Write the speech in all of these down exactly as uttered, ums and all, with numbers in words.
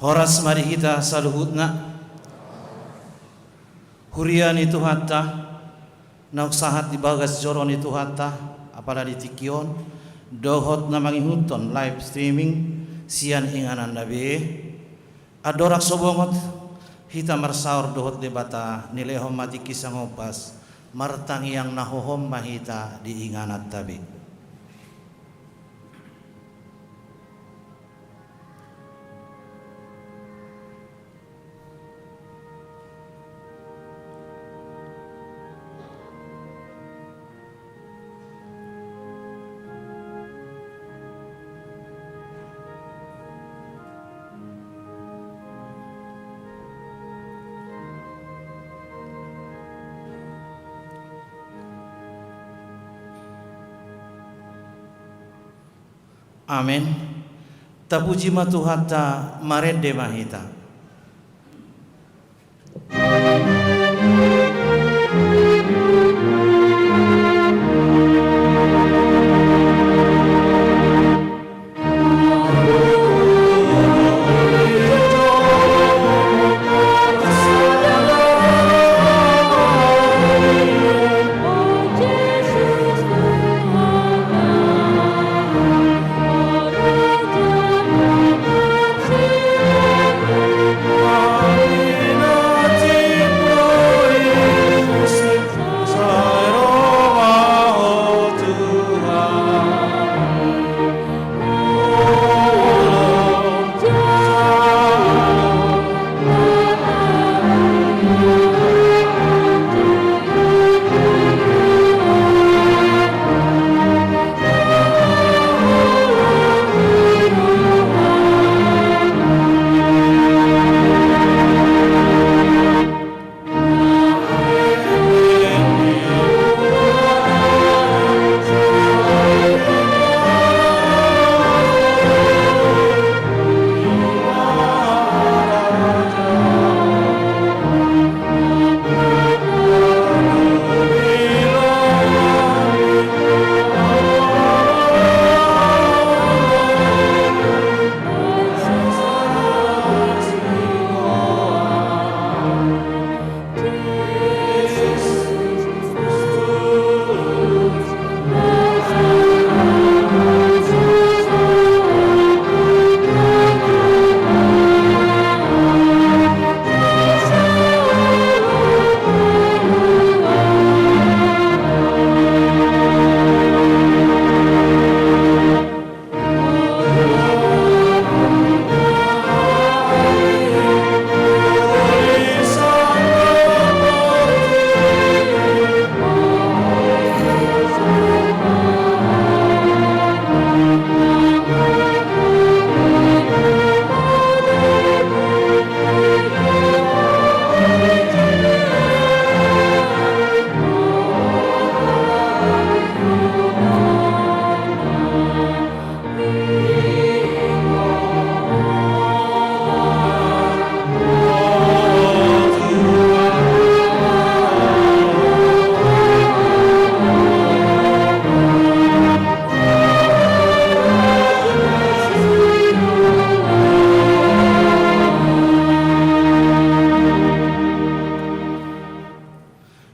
Horas ma di hita saluhutna. Huria ni Tuhanta, naung sahat di bagas joro ni Tuhanta, apala di tingki on, dohot na mangihuthon live streaming, Sian ingananna be, andorang so bongot hita marsaor dohot Debata, nilehon ma tingki sangompas, martangiang na hohom ma hita di ingananta be. Amen. Tapuji ma Tuhanta, marende ma hita.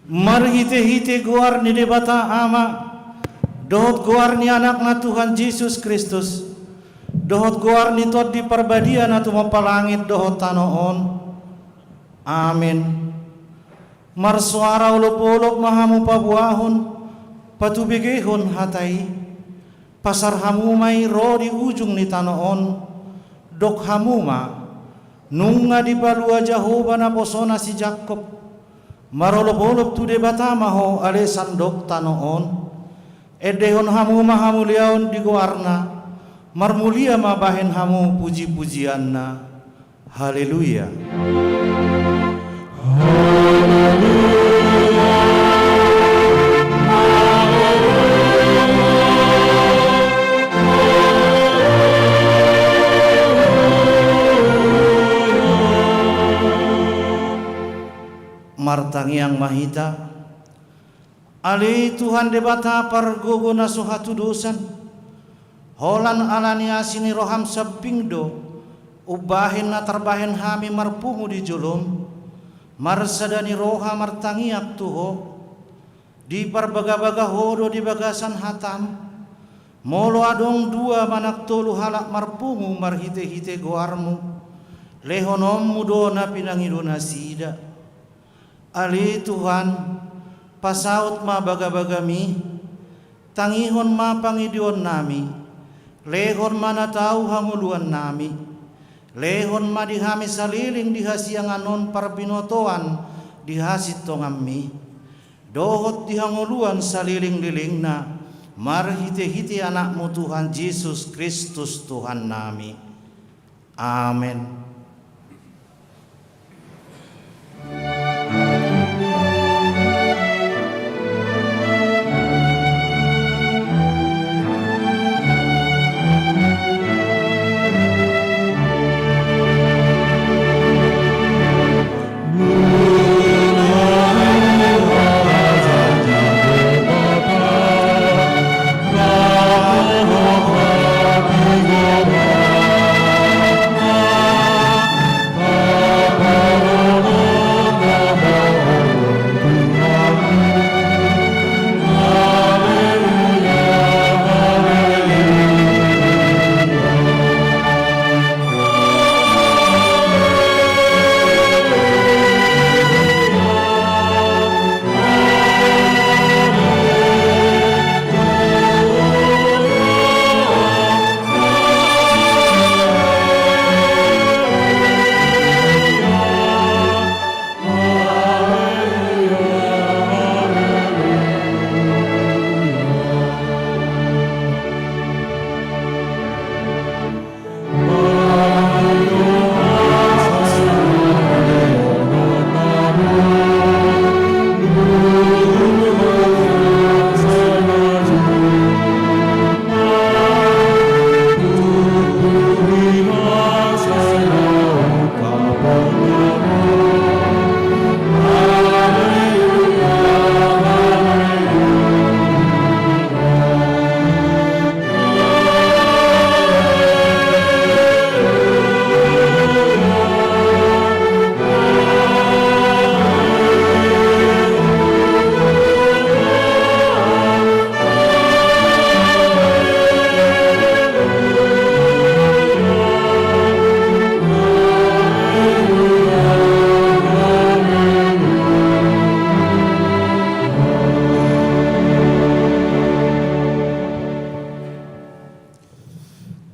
Marhitehite goar ni Debata Ama dohot goar ni Anakna Tuhan Jesus Kristus dohot goar ni Tondi Parbadia na tumompa langit dohot tano on. Amen. Marsoara olopolop ma hamu paboahon, patubegehon hata i. Pasar hamu ma i ro di ujung ni tano on. Dok hamu ma: Nunga dipalua Jahowa naposona si Jakkob. Marolopolop tu Debata ma ho ale sandok tano on. Endehon hamu ma hamuliaon di goarna. Marmulia ma bahen hamu pujipujianna. Haleluya. Martangiang ma hita. Ale Tuhan Debata pargogo na so hatudosan, holan ala ni asi ni roham sambing do umbahen na tarbahen hami marpungu di jolom, marsada ni roha martangiang tu Ho. Diparbagabaga Ho do di bagasan hatam, Molo adong dua manang tolu halak marpungu marhite-hite goarmu, lehononmu do na pinangido nasida. Ale Tuhan, pasaut ma bagabagami, tangihon ma pangidoannami, lehon ma na tau hangoluannami, lehon ma di hami saleleng di hasiangan on parbinotoan di hasintonganmi, dohot di hangoluan salelenglelengna, marhite-hite Anakmu Tuhan Jesus Kristus Tuhannami. Amen.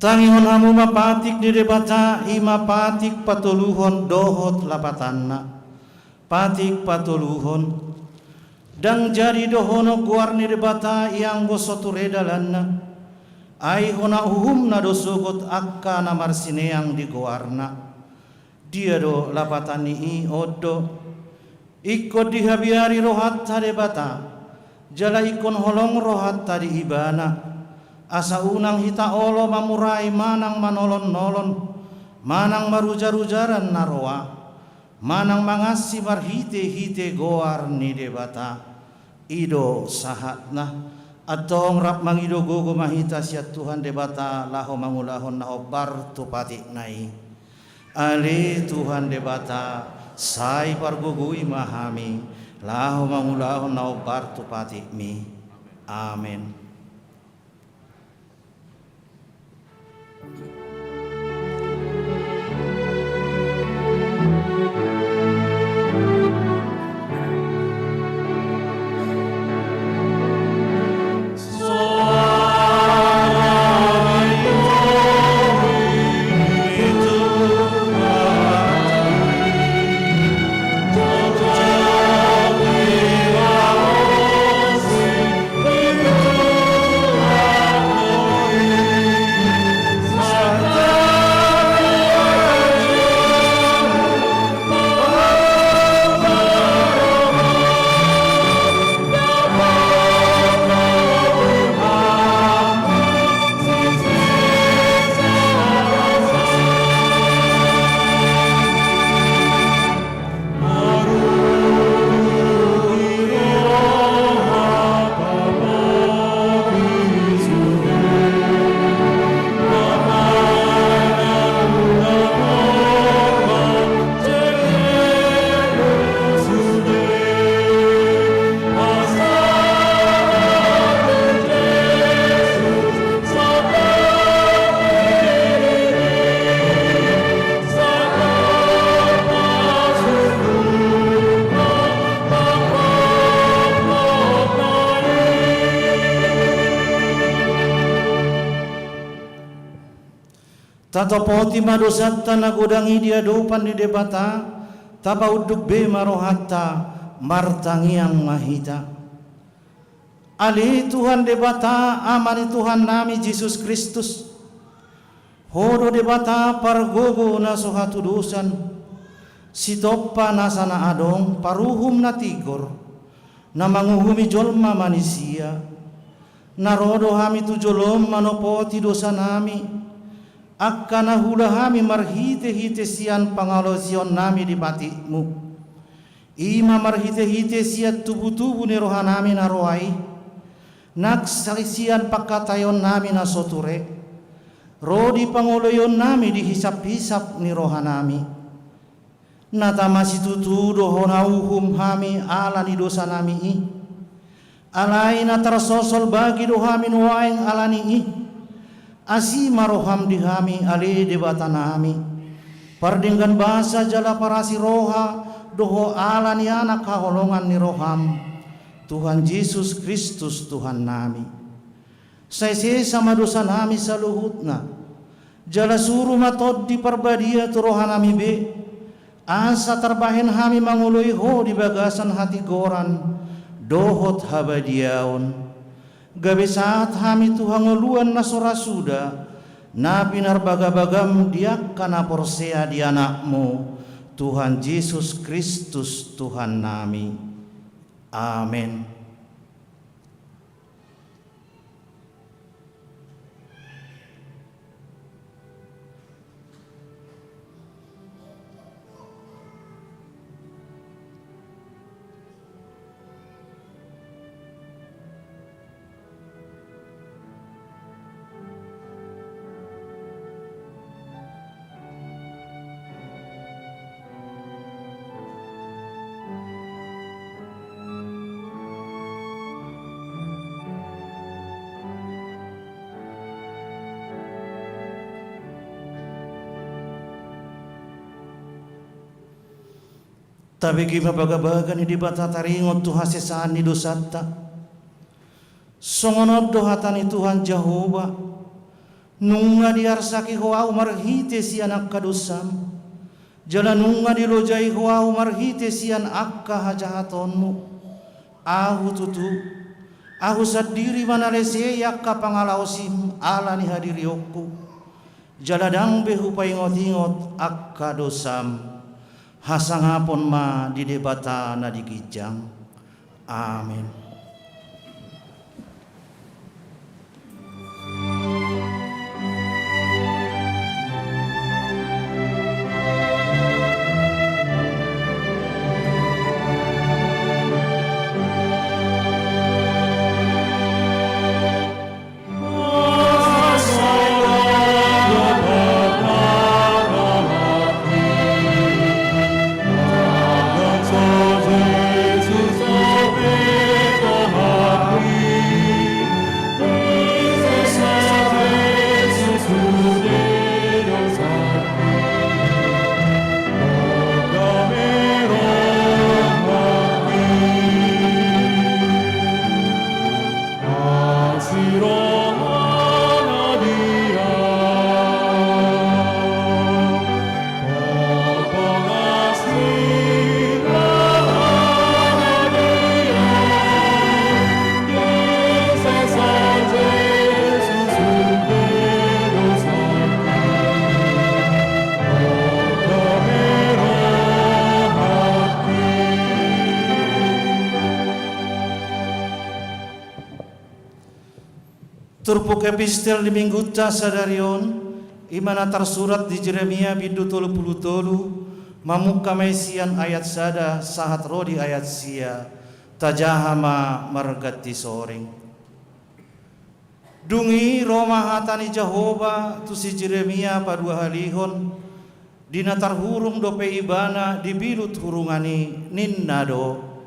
Tangihon hamu ma patik ni Debata, i ma patik patoluhon dohot lapatanna. Patik patoluhon. Ndang jadi dohonon goar ni Debata i anggo so ture dalanna. Ai hona uhumna do sogot angka na marsineang di goarna. Dia do lapatan ni i? On do: Ingkon dihabiari rohanta Debata, jala ingkon holong rohanta di Ibana, asa unang hita olo mamurai manang manolon-nolon, manang marujar-ujaran na roa, manang mangansi marhite-hite goar ni Debata. I do sahatna. Antong rap mangido gogo ma hita sian Tuhan Debata laho mangulahon na hombar tu patikna i. Ale Tuhan Debata, sai pargogoi ma hami laho mangulahon na hombar tu patikmi. Amen. Tatopoti ma dosanta na godang i di adopan ni Debata, tapaunduk be ma rohanta, martangiang ma hita. Ale Tuhan Debata, Ama ni Tuhannami Jesus Kristus, Ho do Debata pargogo na so hatudosan, Sitompa nasa na adong, paruhum na tigor, na manguhumi jolma manisia. Na ro do hami tu jolom manopoti dosanami, angka na huula hami marhitehite sian pangalaosionnami di patikmu. I ma marhitehite sian tubutubu ni rohanami na roa i, nang sian pangkataionnami na so ture, ro di pangoloionnami di hisaphisap ni rohanami. Na tama situtu do Ho na uhum hami ala ni dosanami i. Alai na tarsosol bagi do hami nuaeng ala ni i. Asi ma roham di hami, ale Debatanami, pardenggan basa jala parasi roha do Ho ala ni Anak haholongan ni roham, Tuhan Jesus Kristus Tuhannami. Sai sesa ma dosanami saluhutna, jala suru ma Tondi Parbadia tu rohanami be, asa tarbahen hami mangoloi Ho di bagasan hatigoran dohot habadiaon. Gabe sahat hami tu hangoluan na so ra suda, na pinarbagabagam di angka na porsea di Anakmu, Tuhan Jesus Kristus Tuhannami. Amen. Tabege ma bagabaga ni Debata taringot tu hasesaan ni dosanta. Songon on do hata ni Tuhan Jahowa: Nunga diarsaki Ho ahu marhite sian angka dosam, jala nunga dilojai Ho ahu marhite sian angka hajahatonmu. Ahu tutu, ahu sandiri ma na lesei angka pangalaosim ala ni hadirionku, jala ndang be hupaingotingot angka dosam. Hasangapon ma di Debata na di ginjang. Amen. Turpuk epistel di minggunta sadari on, i ma na tarsurat di Jeremia bindu tolu pulu tolu, mamungka ma i sian ayat sada sahat ro di ayat sia. Tajaha ma marganti soring. Dung i ro ma hata ni Jahowa tu si Jeremia paduahalihon, di na tarhurung dope ibana di bilut hurungan i, ninna do: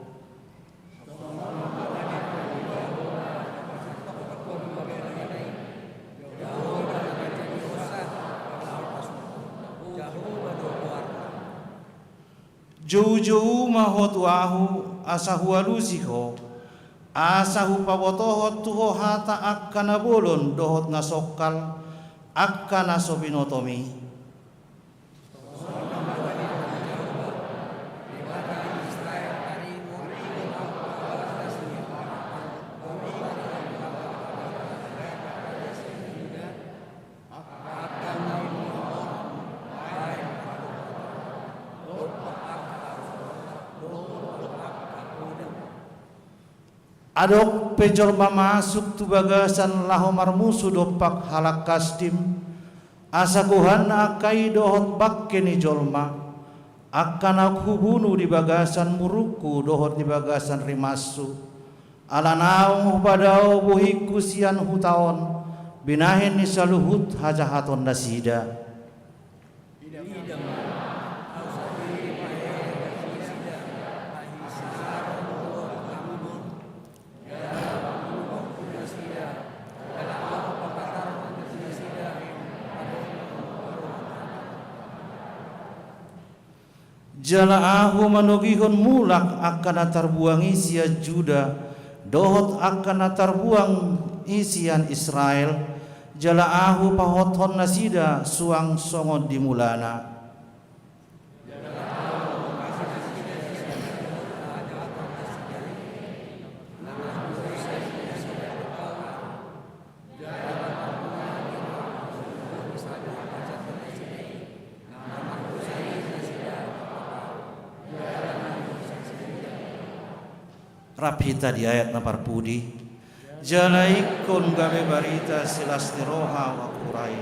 Joujou ma ho tu ahu, asa hualusi ho, asa hupabotohon tu ho hata angka na bolon dohot na songkal, angka na so binotomi. Adong pe jolma masuk tu bagasan laho marmusu dompak halak Kasdim, asa gohanna angka i dohot bangke ni jolma, angka naung hubunu di bagasan murukku dohot di bagasan rimashu. Ala naung hupadao bohingku sian huta on, binahen ni saluhut hajahaton nasida. Jala ahu manogihon mulak angka na tarbuang i sian Juda, dohot angka na tarbuang i sian Israel, jala ahu pahothon nasida suang songon di mulana. Rap hita di ayat na parpudi. Jala ingkon gabe barita silas ni roha angka hurai,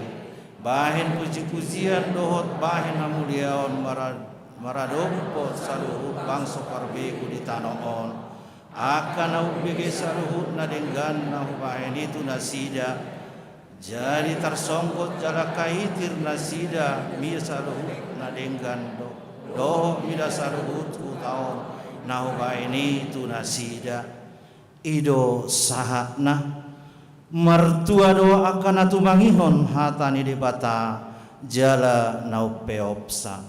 bahen pujipujian dohot bahen hamuliaon mara-, maradophon saluhut bangso parbegu di tano on. Angka na umbege saluhut na denggan na hubahen i tu nasida. Jadi tarsonggot jala kaitir nasida mida saluhut na denggan do-, dohot mida saluhut huta on na hubahen i tu nasida. I do sahatna. Martua do angka na tumangihon hata ni Debata jala na umpeopsa.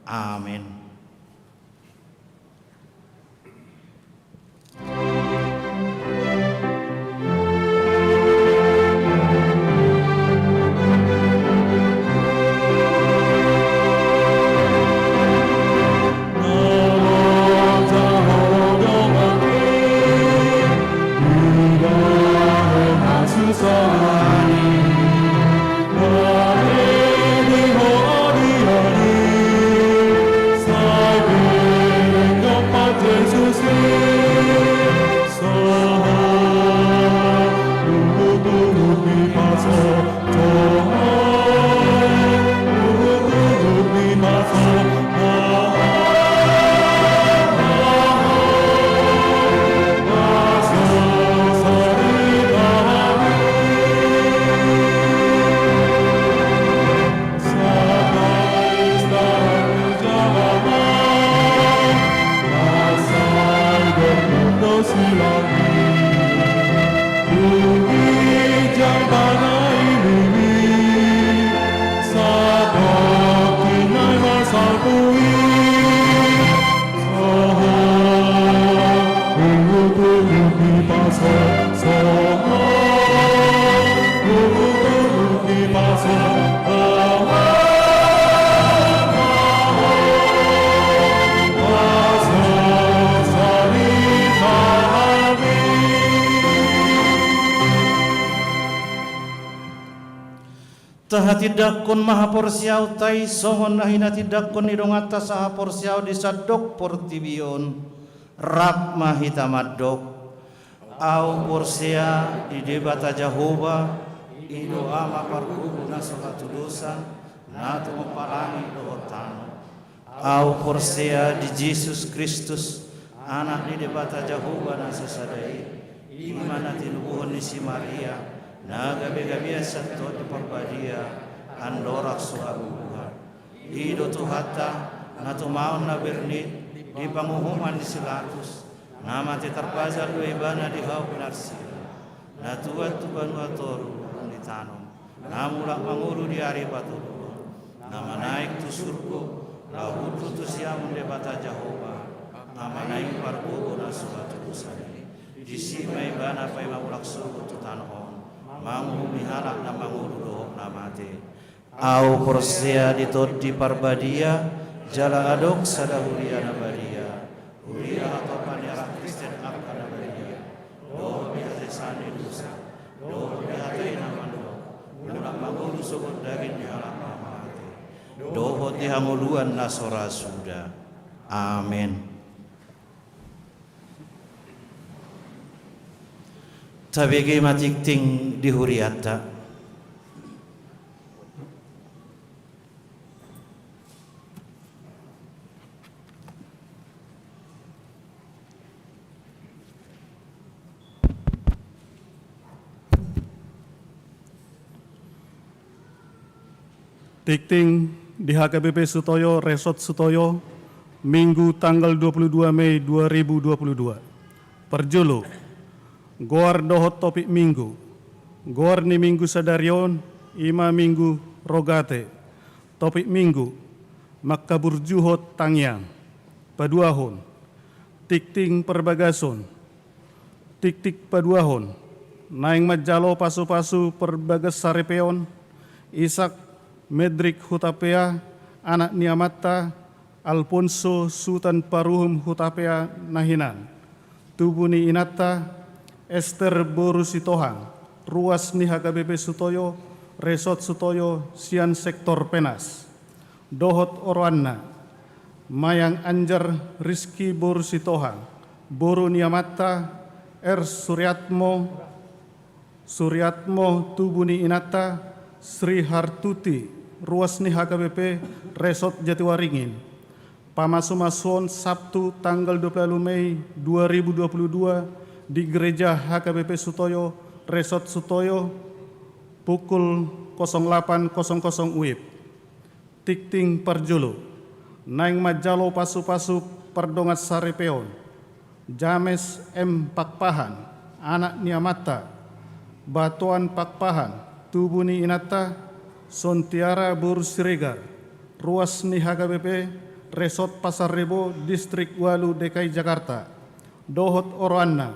Amen. Tahatindangkon ma haporseaonta i songon na hinatindangkon ni donganta sahaporseaon di sandok portibi on. Rap ma hita mandok. Ahu porsea di Debata Jahowa, i do Ama pargogo na so hatudosan, na tumompa langit dohot tano. Ahu porsea di Jesus Kristus, Anak ni Debata Jahowa na sasada i, i ma na tinubuhon ni si Maria, na gabegabean sian Tondi Parbadia, andorang so habubuhan. I do Tuhanta, na tumaon na bernit, di panguhuman ni si Pilatus, na mate tarpajal do ibana di hau pinarsira, na tuat tu banua toru dung ditanom, na mulak mangolu di ari patoluhon, na manaek tu surgo, laho hundul tu siamun Debata Jahowa, Ama naeng pargogo na so hatudosan i. Disi ma ibana paima mulak sogot tu tano on, manguhumi halak na mangolu dohot na mate. Ahu porsea di Tondi Parbadia, jala adong sada huria na badia, huria hatopan ni halak Kristen angka na badia, dohot di hasesaan ni dosa, dohot di hata na mandok, unang mangolu songon daging ni halak na mate, dohot di hangoluan na so ra suda. Amen. Tabege ma tingting di hurianta. Tingting di H K B P Sutoyo, Resort Sutoyo, Minggu tanggal dua puluh dua Mei dua ribu dua puluh dua. Parjolo, goar dohot topik Minggu. Goar ni Minggu sadari on, i ma Minggu Rogate. Topik Minggu, mangkaburjuhon tangiang. Paduahon, tingting parbagason. Tingting paduahon, naeng manjalo pasupasu parbagas saripeon, Isak Medrik Hutapea, anak ni amanta Alfonso Sutan Paruhum Hutapea na hinan. Tubu ni inanta Ester boru Sitohang, ruas ni H K B P Sutoyo, Resort Sutoyo, sian sektor Penas. Dohot oroanna, Mayang Anjar Rizky boru Sitohang, boru ni amanta R Suriatmo, Suriatmo, tubu ni inanta Sri Hartuti, ruas ni H K B P Resort Jatiwaringin. Pamasumasuon Sabtu tanggal dua puluh Mei dua ribu dua puluh dua di Gereja H K B P Sutoyo, Resort Sutoyo, pukul kosong delapan kosong kosong W I B. Tingting parjolo, naeng manjalo pasupasu pardongansaripeon, James M Pakpahan, anak ni amanta Batuan Pakpahan, tubu ni inanta Sontiara boru Siregar, ruas ni H K B P Resort Pasar Rebo, Distrik Walu, D K I Jakarta. Dohot oroanna,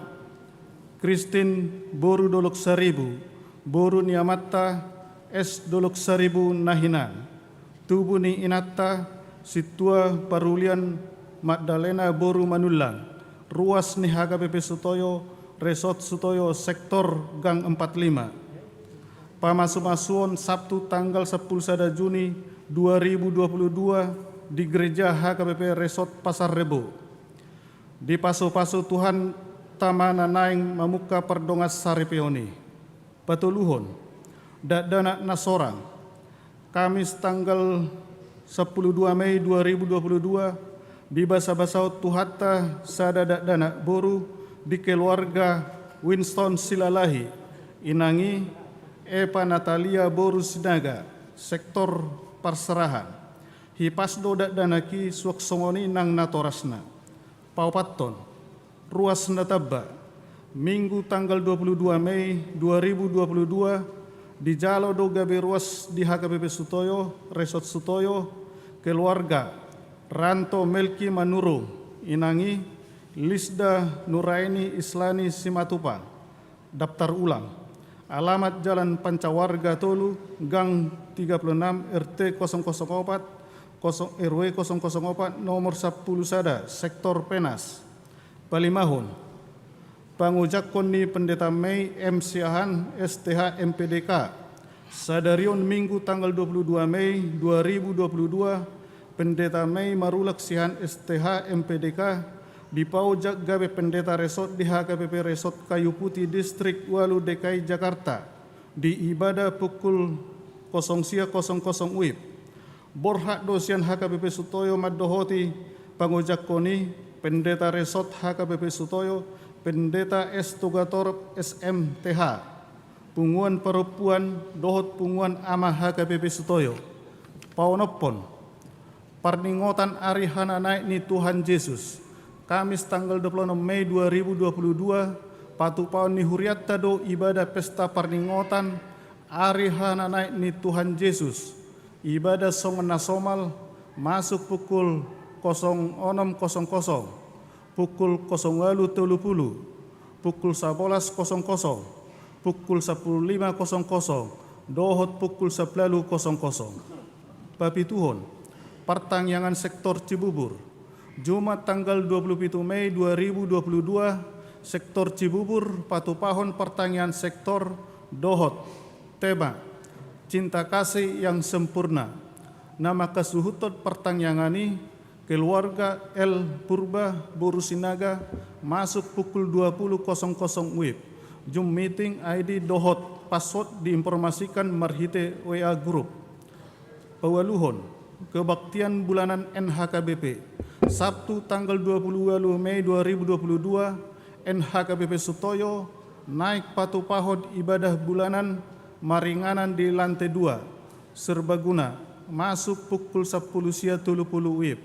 Kristin boru Dolok Saribu, boru ni amanta S Dolok Saribu na hinan. Tubu ni inanta Sintua Parulian Magdalena boru Manullang, ruas ni H K B P Sutoyo, Resort Sutoyo, sektor Gang empat lima. Pamasumasuon Sabtu tanggal sampulu sada Juni dua ribu dua puluh dua di Gereja H K B P Resort Pasar Rebo. Dipasupasu Tuhanta ma na naeng mamungka pardongansaripeon i. Patoluhon, dakdanak na sorang. Kamis tanggal sampulu dua Mei dua ribu dua puluh dua, dibasabasahon Tuhanta sada dakdanak boru di keluarga Winston Silalahi, inang i Epa Natalia boru Sinaga, sektor Parserahan. Hipas do dakdanak i, suang songon i nang natorasna. Paopathon, ruas na tamba. Minggu tanggal dua puluh dua Mei dua ribu dua puluh dua, dijalo do gabe ruas di H K B P Sutoyo, Resort Sutoyo, keluarga Ranto Melki Manurung, inang i Lisda Nuraini Islani Simatupang. Daftar ulang. Alamat Jalan Pancawarga tolu, Gang tiga puluh enam, R T kosong kosong opat, kosong, R W kosong kosong opat, nomor sampulu sada, sektor Penas. Palimahon, pangojangkon ni Pendeta Mei M Siahaan, S T H, M P D K. Sadari on Minggu tanggal dua puluh dua Mei dua ribu dua puluh dua, Pendeta Mei Marulak Siahaan, S T H, M P D K, dipaojak gabe pendeta resort di H K B P Resort Kayu Putih, Distrik Walu, D K I Jakarta, di ibadah pukul kosong sia kosong kosong W I B. Borhat do sian H K B P Sutoyo mandohoti pangojangkon i, Pendeta Resort H K B P Sutoyo, Pendeta S Togatorop, S M T H, Punguan Parompuan dohot Punguan Ama H K B P Sutoyo. Paonomhon, parningotan Ari Hananaek ni Tuhan Jesus, Kamis tanggal dua puluh enam Mei dua ribu dua puluh dua, patupaon ni hurianta do ibadah pesta parningotan Ari Hananaek ni Tuhan Jesus. Ibadah songon na somal, masuk pukul kosong onom kosong kosong, pukul kosong ualu tolu pulu, pukul sabolas kosong kosong, pukul sampulu lima kosong kosong, dohot pukul sampulu kosong kosong. Papituhon, partangiangan sektor Cibubur. Jumat tanggal dua puluh pitu Mei dua ribu dua puluh dua, sektor Cibubur patupahon partangiangan sektor dohot tema Cinta Kasih yang Sempurna. Na mangkasuhuthon partangiangan i keluarga L Purba boru Sinaga, masuk pukul dua puluh kosong kosong W I B. Zoom meeting I D dohot password diinformasikan marhite W A group. Paualuhon, kebaktian bulanan N H K B P. Sabtu tanggal dua puluh ualu Mei dua ribu dua puluh dua, N H K B P Sutoyo naeng patupahon ibadah bulanan maringanan di lantai dua, serbaguna, masuk pukul sampulu sia tolu pulu W I B.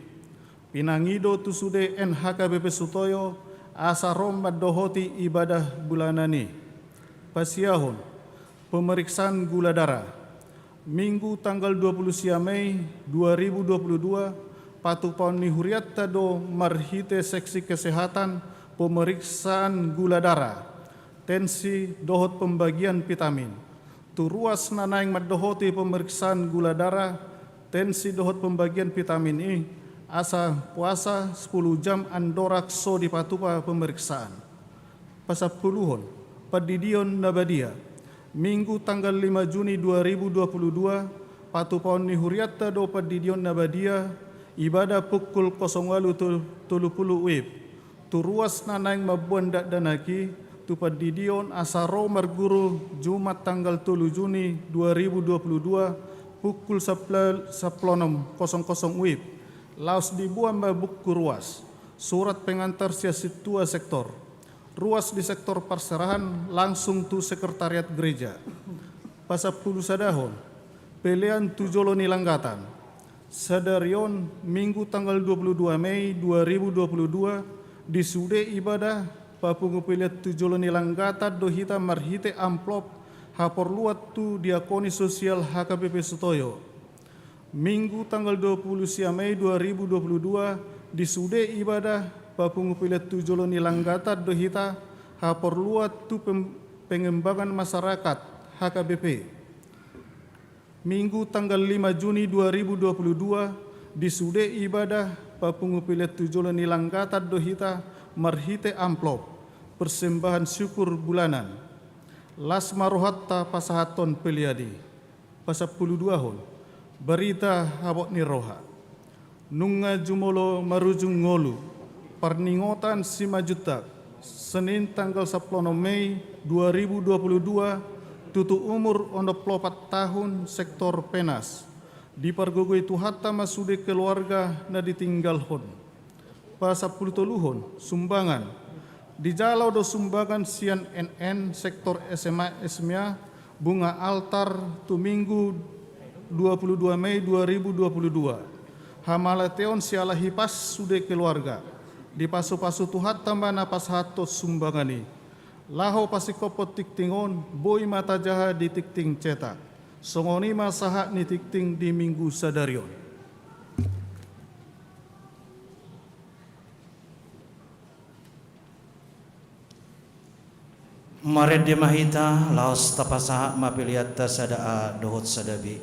Pinangido tu sude N H K B P Sutoyo asa ro mandohoti ibadah bulanan i. Pasiahon, pemeriksaan gula darah. Minggu tanggal dua puluh sia Mei dua ribu dua puluh dua, patupahon ni hurianta do marhite seksi kesehatan pemeriksaan gula darah, tensi dohot pembagian vitamin. Tu ruas na naeng mandohoti pemeriksaan gula darah, tensi dohot pembagian vitamin i, asa puasa sampulu jam andorang so dipatupa pemeriksaan. Pasampuluhon, pandidion na badia. Minggu tanggal lima Juni dua ribu dua puluh dua, patupahon ni hurianta do pandidion na badia, ibadah pukul kosong ualu tolu pulu W I B. Tu ruas na naeng mamboan dakdanak i tu pandidion asa ro marguru Jumat tanggal tolu Juni dua ribu dua puluh dua pukul sampulu, sampulu onom kosong kosong W I B. Laos diboan ma buku ruas, surat pengantar sian sintua sektor. Ruas di sektor parserahan langsung tu sekretariat gereja. Pasampulu sadahon, pelean tu jolo ni langgatan. Sadari on, Minggu tanggal dua puluh dua Mei dua ribu dua puluh dua, di sude ibadah papungu pelean tu jolo ni langgatan do hita marhite amplop haporluan tu diakoni sosial H K B P Sutoyo. Minggu tanggal dua puluh sia Mei dua ribu dua puluh dua, di sude ibadah papungu pelean tu jolo ni langgatan do hita haporluan tu pem-, pengembangan masyarakat H K B P. Minggu tanggal lima Juni dua ribu dua puluh dua, di sude ibadah papungu pelean tu jolo ni langgatan do hita marhite amplop persembahan syukur bulanan. Las ma rohanta pasahathon pelean i. Pasampulu duahon, barita habot ni roha. Nunga jumolo marujung ngolu parningotan Simanjuntak, Senin tanggal sampulu onom Mei dua ribu dua puluh dua, tutu umur onom pulu opat tahun, sektor Penas. Dipargogoi Tuhanta ma sude keluarga na ditinggalhon. Pasampulu toluhon, sumbangan. Dijalo do sumbangan sian N N sektor S M A S M A Bunga Altar tu Minggu dua pulu dua Mei dua ribu dua pulu dua. Hamauliateon siala hipas sude keluarga. Dipasupasu Tuhanta ma na pasahathon sumbangan i. Laho pasingkophon tingting on, boi ma tajaha di tingting cetak. Songon i ma sahat ni tingting di Minggu sadari on. Marende ma hita, laos tapasahat ma peleanta sada A dohot sada B.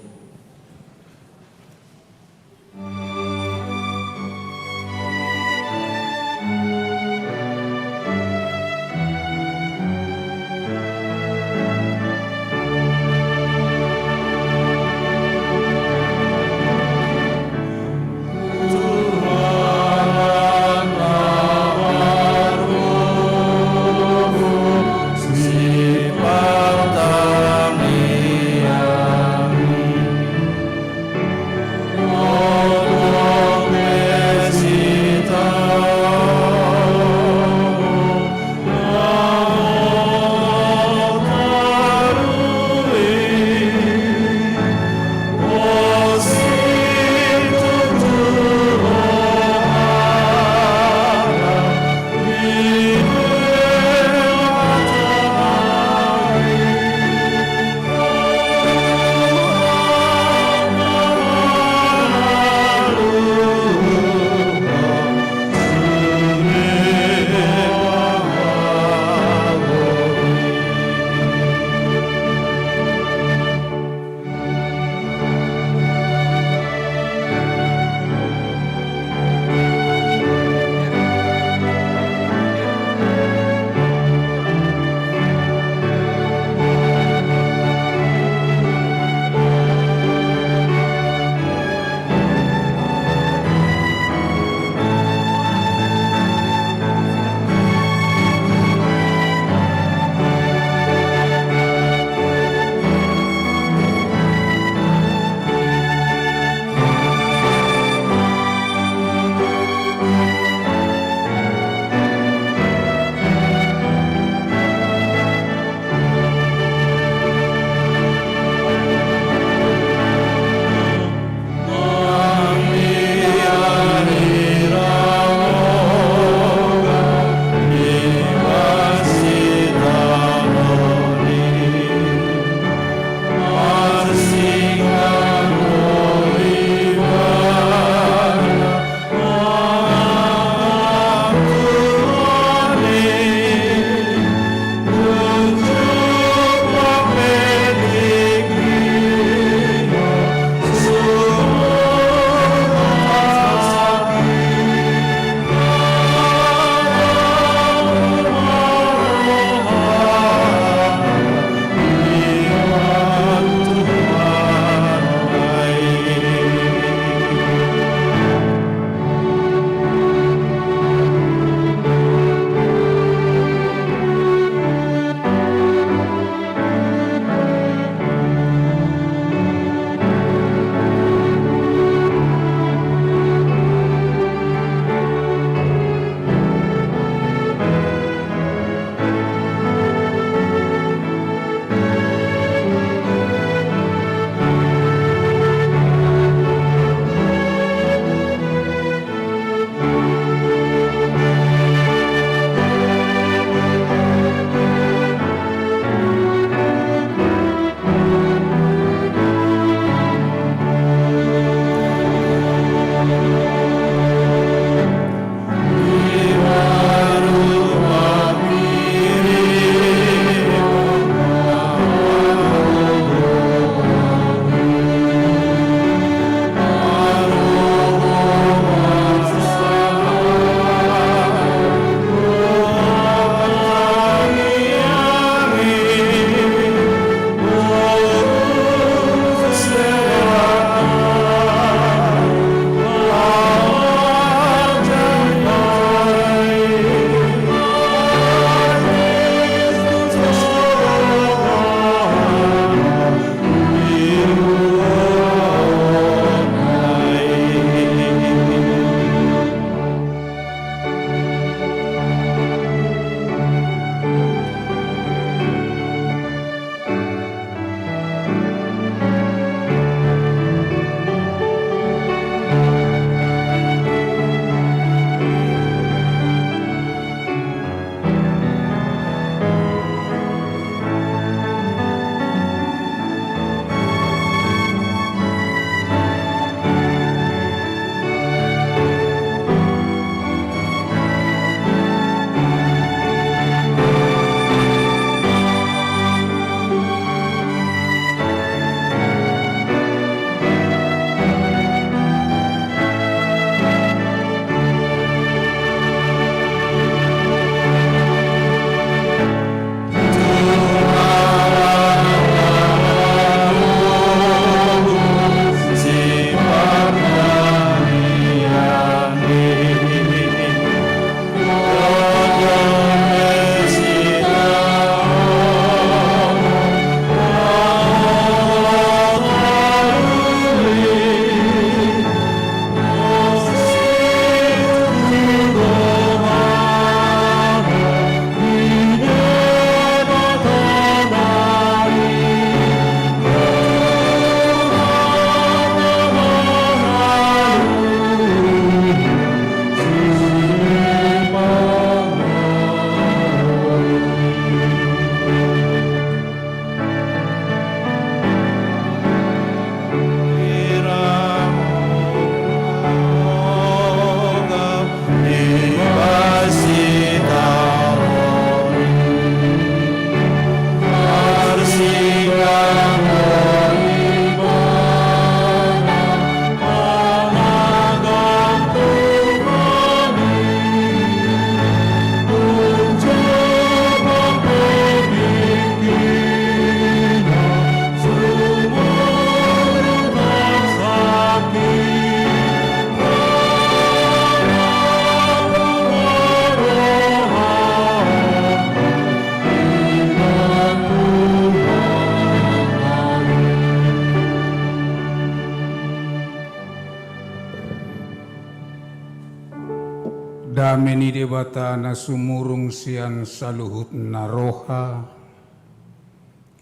Dame ni Debata na sumurung sian saluhutna roha,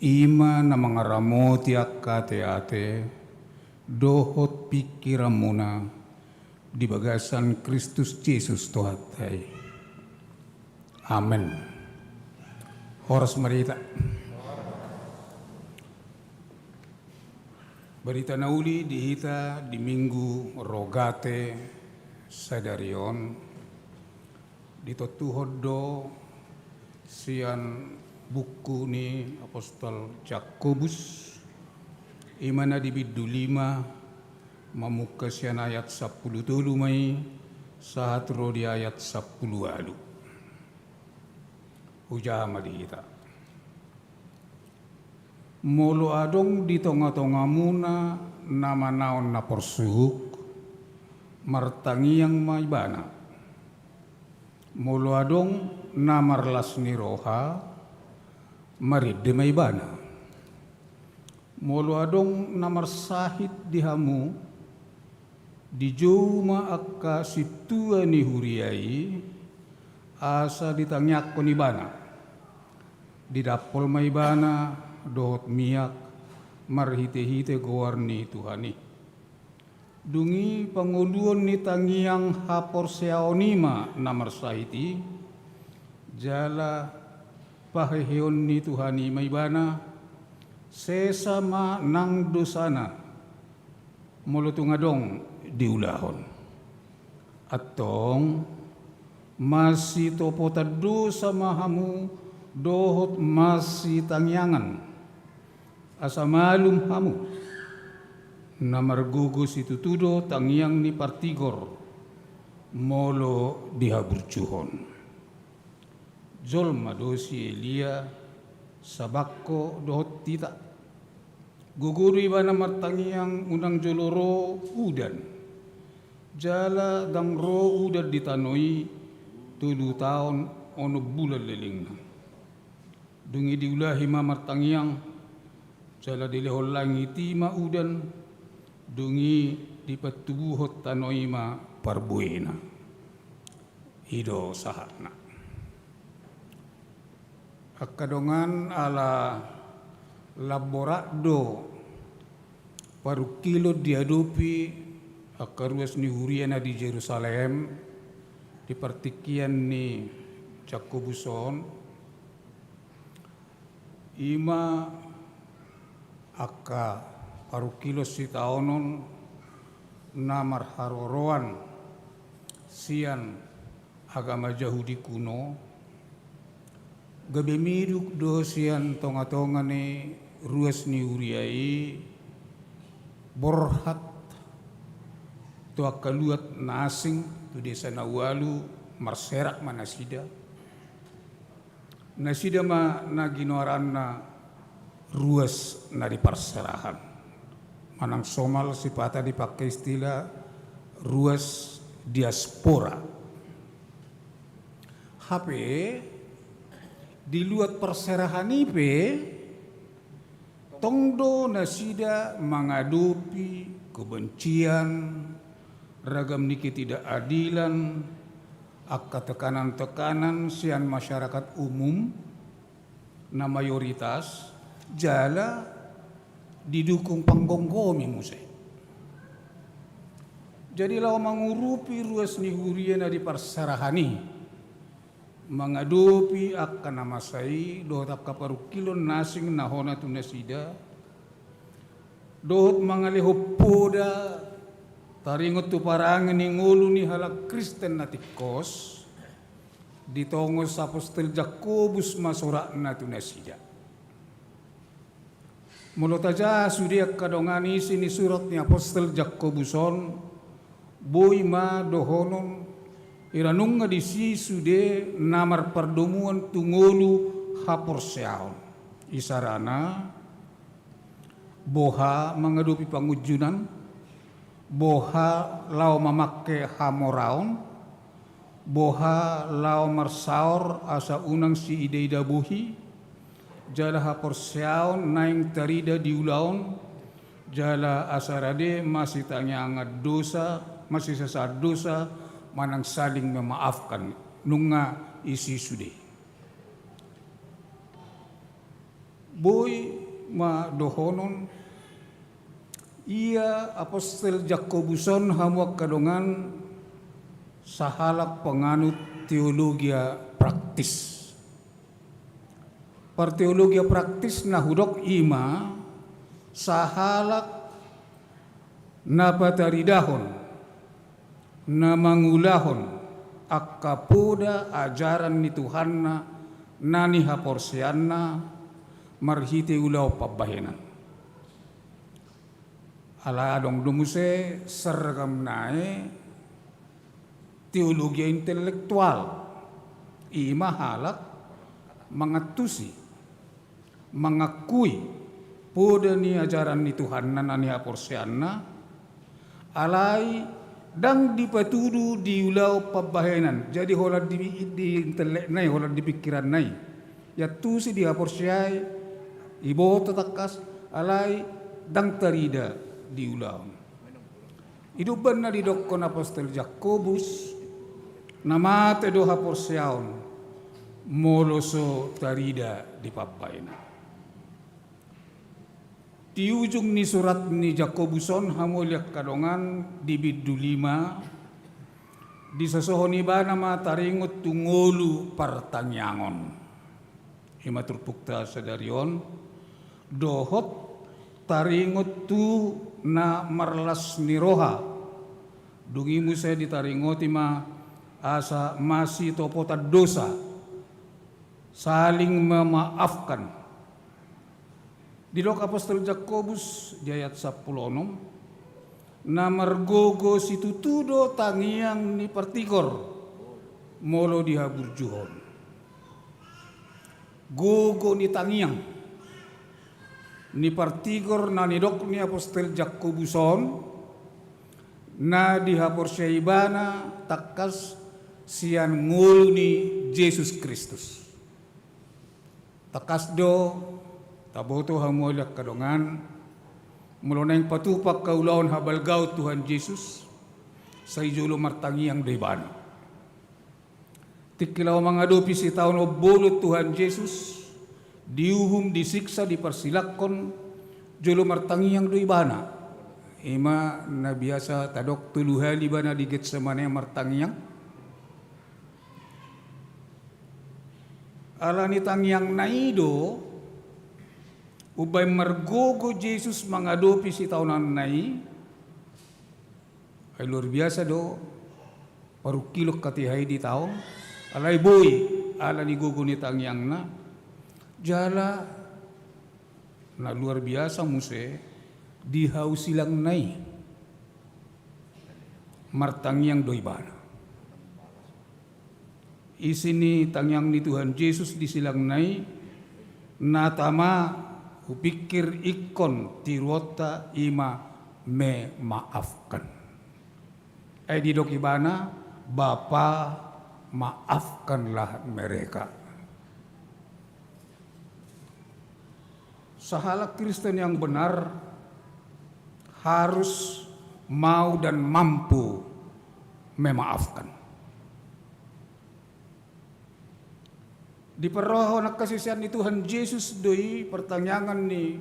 i ma na mangaramoti angka ateate dohot pingkiranmuna di bagasan Kristus Jesus Tuhanta i. Amen. Horas ma di hita. Barita na uli di hita di Minggu Rogate sadari on, ditontuhon do sian buku ni Apostel Jakobus, i ma na di bindu lima, mamungka sian ayat sampulu tolu ma i sahat ro di ayat sampulu ualu. Hujaha ma di hita. Molo adong di tongatongamuna na manaon na porsuk, martangiang ma ibana. Molo adong na marlas ni roha, marende ma ibana. Molo adong na marsahit di hamu, dijou ma angka sintua ni huria i, asa ditangiangkon ibana. Didampol ma ibana dohot miak marhitehite goar ni Tuhan i. Dung i pangoluon ni tangiang haporseaon i ma na marsahit i, jala paheheon ni Tuhan i ma ibana, sesa ma nang dosana, molo tung adong diulahon. Antong, masitopotan dosa ma hamu dohot masitangiangan, asa malum hamu. Na margogo situtu do tangiang ni partigor molo dihaburjuhon. Jolma do si Elia, sabangko dohot hita. Gogo do ibana martangiang unang jolo ro udan. Jala ndang ro udan di tano i tolu taon onom bulan lelengna. Dung i diulahi ma martangiang, jala dilehon langit i ma udan, dung i dipantubuhon tano i ma parbuena. I do sahatna. Angka dongan, ala lam borat do parungkilon diadopi angka ruas ni huria na di Jerusalem, di partingkian ni Jakobus on, i ma angka parungkilon sitaonon na marharoroan sian agama Jahudi kuno, gabe miduk do sian tongatonga ni ruas ni huria i borhat tu angka luat na asing, tu desa na ualu, marserak ma nasida. Nasida ma na ginoaranna ruas na di parserahan. Manang somal sipata dipake istilah ruas diaspora. Hape, di luat parserahan i pe, tong do nasida mangadopi kebencian, ragam ni ketidakadilan, angka tekanan-tekanan sian masyarakat umum, na mayoritas, jala didukung panggomgomi muse. Jadi laho mangurupi ruas ni huria na di parserahan i, mangadopi angka na masa i, dohot angka parungkilon na asing na hona tu nasida, dohot mangalehon poda taringot tu parange ni ngolu ni halak Kristen na tingkos, ditongos apostel Jakobus ma suratna tu nasida. Molo tajaha sude angka dongan isi ni surat ni apostel Jakobus on, boi ma dohonon, hira nunga disi sude na marpardomuan tu ngolu haporseaon. Isarana, boha mangadopi pangunjunan, boha laho mamangke hamoraon, boha laho marsaor asa unang siidaida bohi, jala haporseaon naeng tarida di ulaon, jala asa rade masitangiangan dosa, masisesaan dosa, manang saling memaafkan, nunga isi sude. Boi ma dohonon, ia apostel Jakobus on, hamu angka dongan, sahalak penganut teologia praktis. Parteologia praktis na hudok i ma sahalak na pataridahon, na mangulahon angka poda ajaran ni Tuhanna na nihaporseanna marhite ulaon pambahenan. Ala adong do muse seragam nai teologia intelektual, i ma halak mangantusi, mangakui poda ni ajaran ni Tuhanna na nihaporseanna, alai ndang dipatudu di ulaon pambahenan. Jadi holan di, di intellekna i, holan di pikiranna i, iantusi, dihaporseai, iboto tangkas, alai ndang tarida di ulaon. I do umbahen na didokkon apostel Jakobus, na mate do haporseaon molo so tarida di pambahenan. Di ujung ni surat ni Jakobus on, hamu angka dongan, di bindu lima, disosohon ibana ma taringot tu ngolu partangiangon. I ma turpukta sadari on, dohot taringot tu na marlas ni roha. Dung i muse ditaringoti ma asa masitopotan dosa, saling memaafkan. Didok apostel Jakobus di ayat sampulu onom, na margogo situtu do tangiang ni partigor molo dihaburjuhon. Gogo ni tangiang ni partigor na nidok ni apostel Jakobus on, na dihaporseai ibana tangkas sian ngolu ni Jesus Kristus. Tangkas do taboto, hamu angka dongan, molo naeng patupa angka ulaon habalgaon Tuhan Jesus, sai jolo martangiang do ibana. Tingki laho mangadopi sitaonon bolon Tuhan Jesus, diuhum, disiksa, diparsilangkon, jolo martangiang do ibana. I ma na biasa tadok tolu hali ibana di Getsemane martangiang. Ala ni tangiangna i do umbahen margogo Jesus mangadopi sitaonanna i. Ai luar biasa do parungkilon hatiha i di taon, alai boi ala ni gogo ni tangiangna. Jala na luar biasa muse, di hau silangna i martangiang do ibana. Isi ni tangiang ni Tuhan Jesus di silangna i, na tama hupingkir ingkon tiruonta i ma memaafkan. Ai didok ibana, "Bapa, maafkanlah mereka." Sahalak Kristen yang benar harus mau dan mampu memaafkan. Diparrohahon angka sisean ni Tuhan Jesus do i partangiangan ni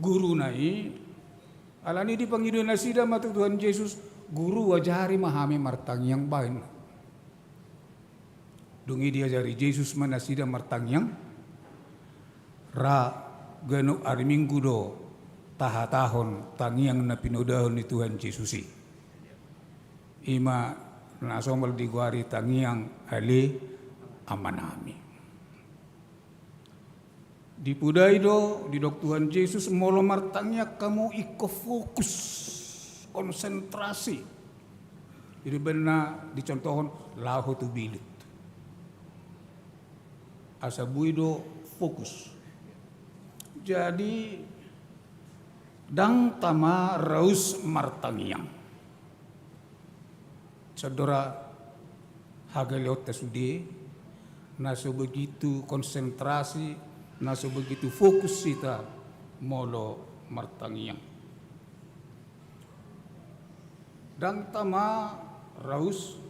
guruna i. Alani i dipangido nasida ma tu Tuhan Jesus, "Guru, ajari ma hami martangiang," baen. Dung i diajari Jesus ma nasida martangiang. Ra ganup ari Minggu do tahatahon tangiang na pinodahon ni Tuhan Jesus i. I ma na somal digoari tangiang Ale Amanami. Dipodai do, didok Tuhan Jesus, molo martangiang hamu ingkon fokus, konsentrasi. Jadi baenna dicontohon laho tu bilut. Asa boi do fokus. Jadi ndang tama raus martangiang. Sandora hagaleonta sude, na so begitu konsentrasi, na so begitu fokus hita molo martangiang. Ndang tama raus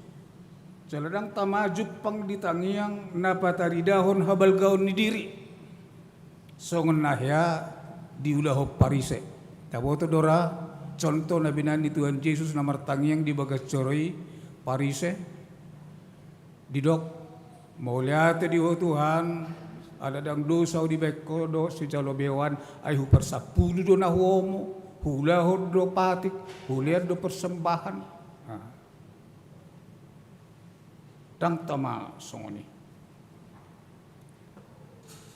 Jala ndang tama jumpang di tangiang na pataridahon habalgaon ni diri, songon na hea diulahon Parise. Taboto do ra contoh na binahen ni Tuhan Jesus na martangiang di bagas joro i, Parise? Didok, mauliate di Ho Tuhan, ala ndang dosa dibahen Ho dohot sijalo beoan, ai huparsampulu do na huomo, huulahon do patik, hulean do parsembahan. Nah. Ndang tama songon i.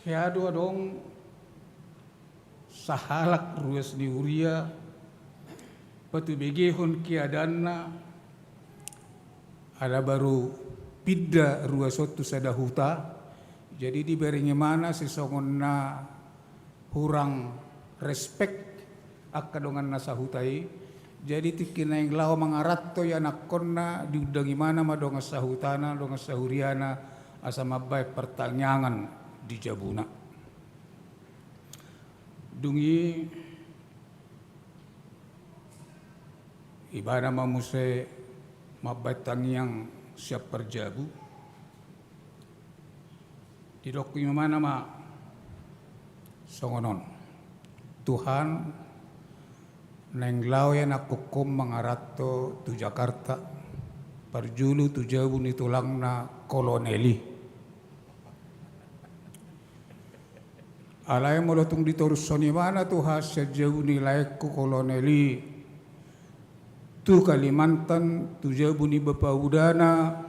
Hea do adong sahalak ruas ni huria patubegehon keadaanna, ala baru pinda ruas on tu sada huta. Jadi dibereng ibana sisongon na hurang respek angka dongan na sahuta i. Jadi tingki naeng laho mangaranto ianakhonna, diundang ibana ma dongan sahutana, dongan sahuriana, asa mambahen partangiangan di jabuna. Dung i ibana ma muse mambahen tangiang sian parjabu. Didok ibana ma songon on, Tuhan, naeng laho ianakhonhon mangaranto tu Jakarta, parjolo tu jabu ni tulangna Kolonel i. Alai molo tung ditorushon ibana Tuhan sian jabu ni laengku Kolonel i tu Kalimantan, tu jabu ni bapaudana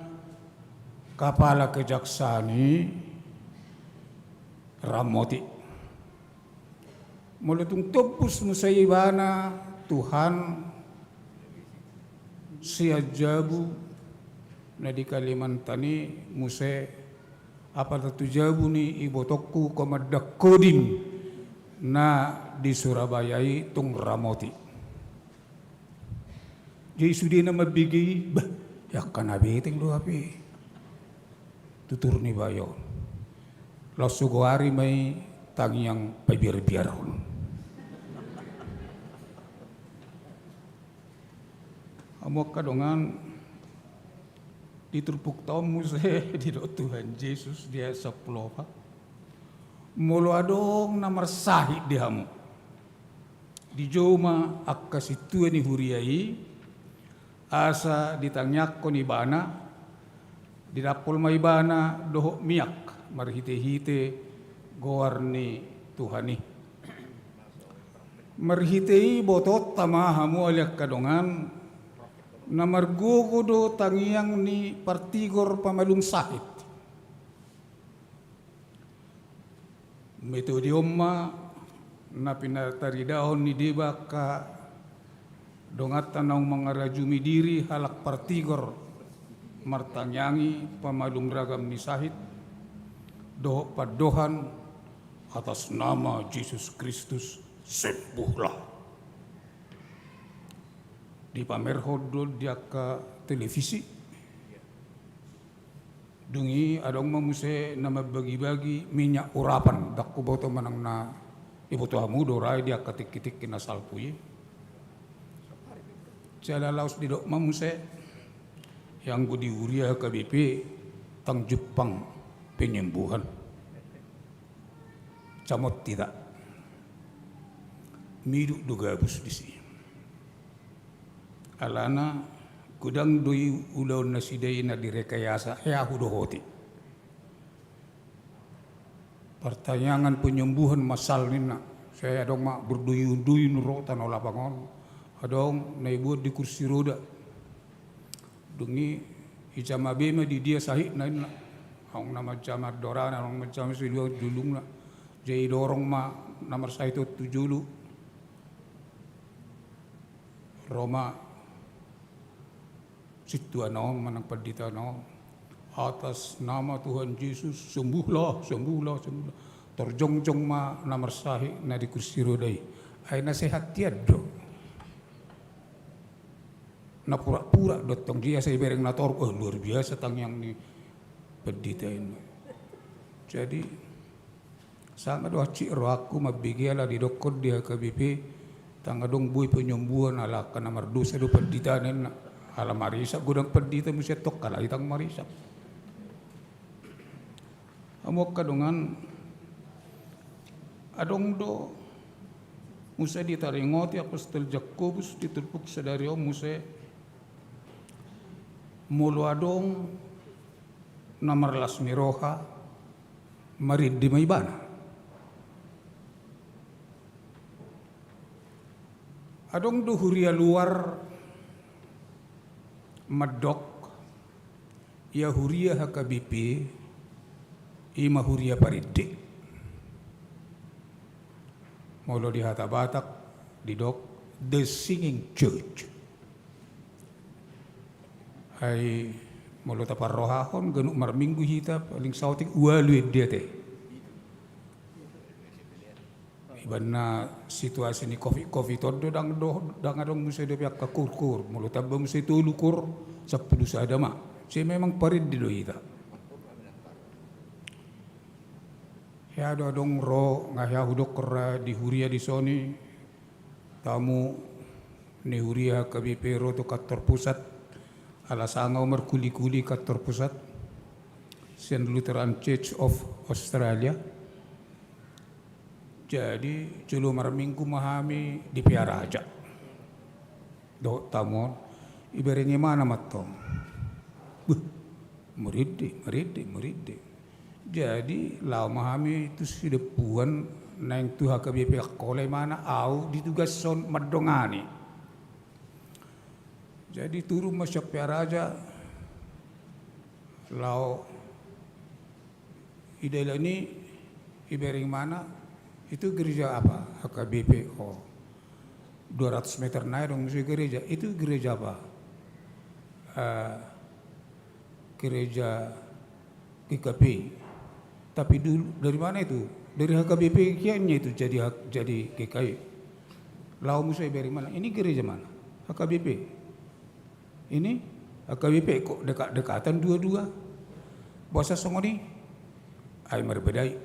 kapala kejaksaan i, ramoti. Molo tung topus muse ibana Tuhan sian jabu na di Kalimantan i muse, apala tu jabu ni ibotongku Komandan Kodim na di Surabaya i, tung ramoti. Jadi sude na mambege i, bah, angka na beteng do hape tutur ni bayo. Laos hugoari ma i tangiang pabiarbiarhon. Hamu angka dongan, di turpukta on muse didok Tuhan Jesus di ayat sampulu opat, molo adong na marsahit di hamu, dijou ma angka sintua ni huria i, asa ditangiangkon ibana, didampol ma ibana dohot miak marhitehite goar ni Tuhan i. Marhite i botoonta ma hamu ale angka dongan, na margogo do tangiang ni partigor pamalum sahit. Metode on ma na pinataridahon ni deba angka donganta naung mangarajumi diri halak partigor martangiangi pamalum ragam ni sahit dohot pandohan atas nama Jesus Kristus, sembuhlah. Dipamerhon do di angka televisi. Dung i adong ma muse na mambagibagi minyak urapan, ndang huboto manang na diboto hamu do ra i di angka tingkitingki na salpu i. Jala laos didok ma muse, anggo di huria H K B P ndang jumpang penyembuhan. Camot hita. Miduk do gabus disi. Alana godang do i ulaon nasida i na direkayasa, hea hudohoti. Partangiangan penyembuhan masal ninna. Sai adong ma berduyun-duyun ro tano lapang on. Adong na ibuat di kursi roda. Dung i ijama be ma di dia sahitna ninna. Adong na manjama dorana, adong na manjama sidua julungna. Jadi didorong ma na marsahit on tu jolo. Ro ma sintuana on manang panditana on. Atas nama Tuhan Jesus, sembuhlah, sembuhlah, sembuhlah. Tarjongjong ma na marsahit na di kursi roda i. Ai na sehat hian do. Na pura-pura do tong dia sai bereng na torop, oh, luar biasa tangiang ni pandita i. Jadi sanga do hansit rohangku mambege ala didokkon di H K B P ndang adong boi penyembuhan ala angka na mardosa do pandita ninna. Ala marisak godang pandita muse tong, ala i ndang marisak. Hamu angka dongan, adong do muse ditaringoti apostel Jakobus di turpuk sadari on muse, molo adong na marlas ni roha, marende ma ibana. Adong do huria luar mandok, ia huria H K B P i ma huria parende. Molo di hata Batak didok the singing church. Ai molo taparrohahon ganup marminggu hita paling saotik ualu ende ate. Ibaen na situasi ni covid covid on do ndang do, ndang adong muse dope angka kurkur, molo tamba muse tolu kur, sampulu sada ma. Sai memang parende do hita. Hea do adong ro, nga hea hudok ra di huria di soni, tamu ni huria H K B P ro tu kantor pusat, ala sanga au markuli-kuli kantor pusat, sian Lutheran Church of Australia. Jadi jolo marminggu ma hami di Pearaja. Dohot tamu on, ibereng imana ma tong. Beh, marende, marende, marende. Jadi laho ma hami tu sidempuan naeng tu H K B P Angkola imana, au ditugashon mandongani. Jadi turun ma sian Pearaja laho di dalan i, ibereng imana, itu gereja apa? H K B P. Oh, dua ratus meter nai adong muse gereja. Itu gereja apa? Eh, gereja G K P. Tapi dulu dari mana itu? Dari H K B P kian itu jadi H-, jadi G K I. Laho muse ibereng imana, ini gereja mana? H K B P. Ini H K B P, kok dekat-dekatan dua-dua. Boasa songon i? Ai marbada i,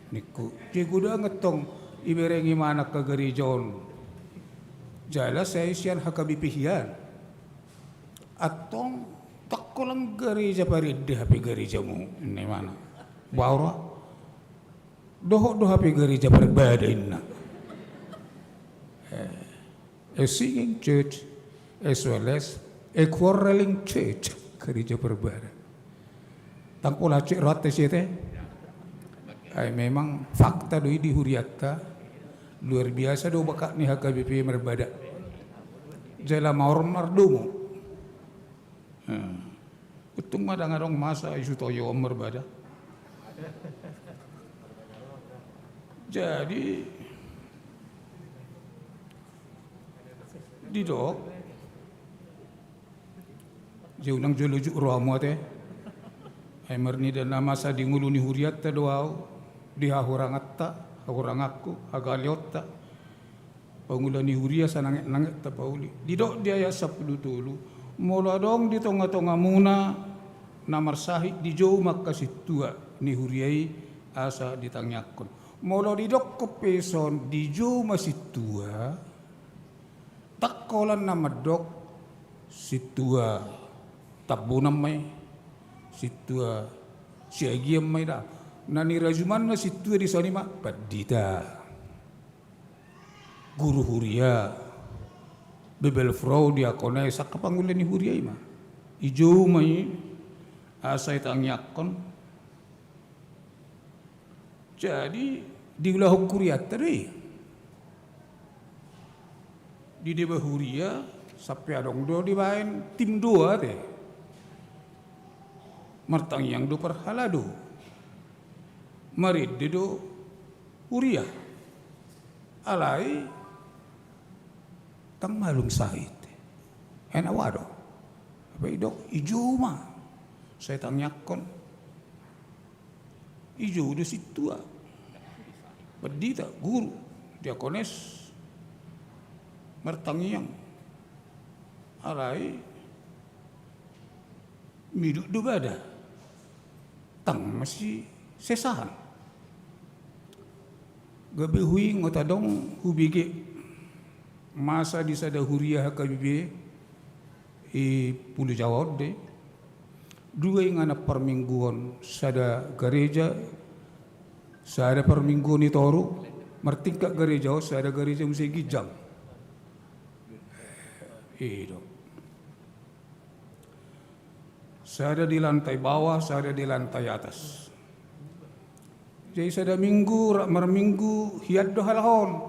ningku. Jadi godang antong ibereng imana angka gereja on. Jala sai sian H K B P hian. Antong ndang holan gereja parende hape gerejamu, ninna imana. Boha ra? Dohot do hape gereja parbada, ninna. Eh, a singing church as well as a quarreling church. Gereja parbada. Ndang pola cek rohanta sian i. Ai memang fakta do i di hurianta. Luar biasa do bakat ni H K B P marbada. Jala maor mardomu. Hmm. Untung ma ndang adong masa isu toyo on marbada. Jadi didok, je unang jolo juk rohamu ate. Ai marnida na masa di ngolu ni hurianta do au, di hahuranganta, hahuranganku, hagaleonta. Pangula ni huria sananget-nanget tapauli. Didok di ayat sampulu tolu, molo adong di tonga-tongamuna na marsahit, dijou ma angka sintua ni huria i asa ditangiangkon. Molo didokkon pe dison dijou ma sintua, ndang holan na mandok sintua Tambunan ma i, sintua Siagian ma i, da. Na nirajumanna sintua dison i ma pandita, guru huria, bebel, frau, diakones, angka pangula ni huria i ma. Dijou ma i asa ditangiangkon. Jadi diulahon hurianta do i. Di deba huria sampe adong do dibaen tim doa ate. Martangiang do parhalado. Marende do huria. Alai ndang malum sahit. Enak wado. Apa didok, dijou ma. Sai tangiangkon. Dijou do sintua. Pandita, guru, diakones, martangiang. Alai miduk do bada. Ndang masisesahan. Gabe huingot adong hubege masa di sada huria H K B P. Di Pulo Jawa on do i. Dua inganan parmingguon, sada gareja, sada parmingguon i toru, martingkat gareja on, sada gareja muse ginjang. I do. Sada di lantai bawah, sada di lantai atas. Jadi sada minggu, rap marminggu, hian do halak on.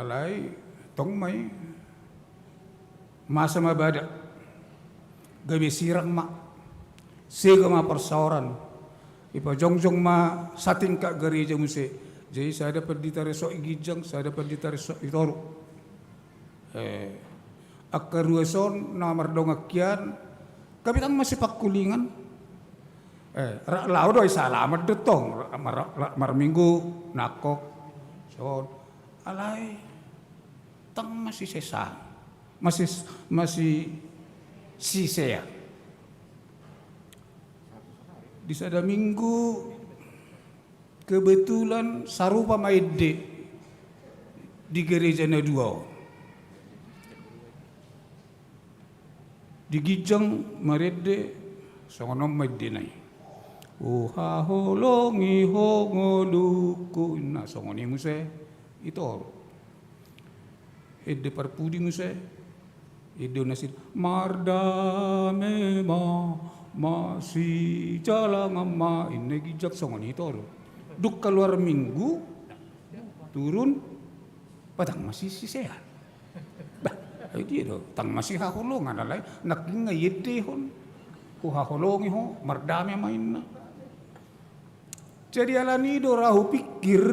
Alai, tong ma i, masa ma badak. Gabe sirang ma. Sega ma parsaoran. Dipajongjong ma satingkat gareja muse. Jadi sada pandita resort i ginjang, sada pandita resort i toru. Eh, angka ruas on na mardongan hian, gabe tang masipangkulingan. Eh, ra-, laho do i salaman do tong, ra-, mar-, ra-, marminggu, nangkok, son. Alai, tang masisesa, masis-, masisisea. Di sada minggu, kebetulan sarupa ma ende di gareja na dua on. Di ginjang marende, songon on ma endena i. Huhaholongi ho ngolungku, ninna songon i muse i toru. Ende parpudi muse. Ende na si mardame ma, masijalangan ma, ninna ginjang songon i toru. Dung kaluar minggu, turun, ba tang masisisea. Bah, ai dia do, tang masihaholongan alai, nangkin nga iendehon. Huhaholongi ho, mardame ma ninna. Jadi alani do ra hupingkir,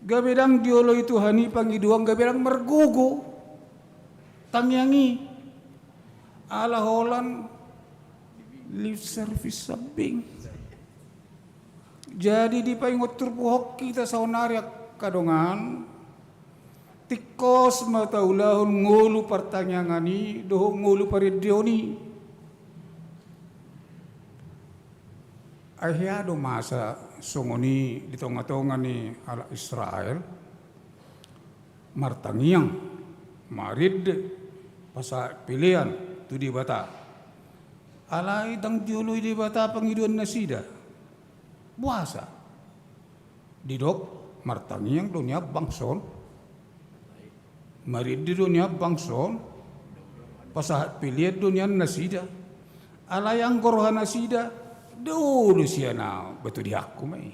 gabe ndang dioloi Tuhan i pangidoan, gabe ndang margogo tangiang i. Ala holan lip service sambing. Jadi dipaingot turpuk hita saonari angka dongan, tingkos ma taulahon ngolu partangiangan i dohot ngolu parendeon i. Ai hea do masa songon i di tongatonga ni halak Israel, martangiang, marende, pasahat pelean tu Debata. Alai ndang dioloi Debata pangidoan nasida. Boasa? Didok, martangiang do nian bangso on. Marende do nian bangso on. Pasahat pelean do nian nasida. Alai anggo roha nasida, do do sian ahu, ba tu diangku ma i.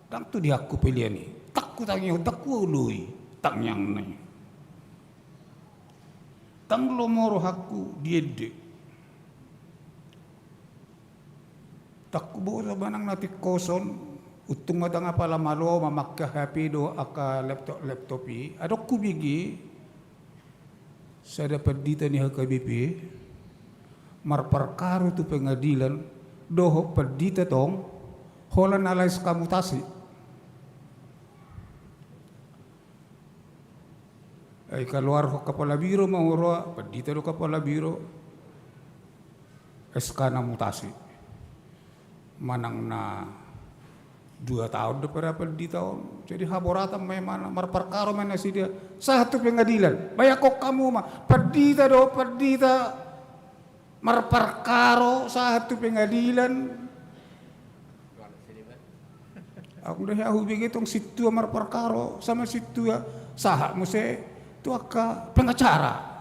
Ndang tu diangku pelean i. Ndang hutangiang, ndang huoloi tangiangna i. Ndang lomo rohangku diende. Ndang huboto manang na tingkos on, untung ma ndang apala malo mamangke H P do angka laptop-laptop i. Adong hubege sada pandita ni H K B P marparkaro tu pengadilan dohot pandita tong, holan ala S K mutasi. Ai kaluarhon kapala biro ma huroha, pandita do kapala biro, S K na mutasi. Manang na dua taon do pe ra pandita on. Jadi haboratan ma i, manang marparkaro ma nasida, sahat tu pengadilan. Bayangkon hamu ma, pandita do, pandita marparkaro sahat tu pengadilan. Adong do hea hubege tong sintua marparkaro sama sintua, sahat muse tu angka pengacara.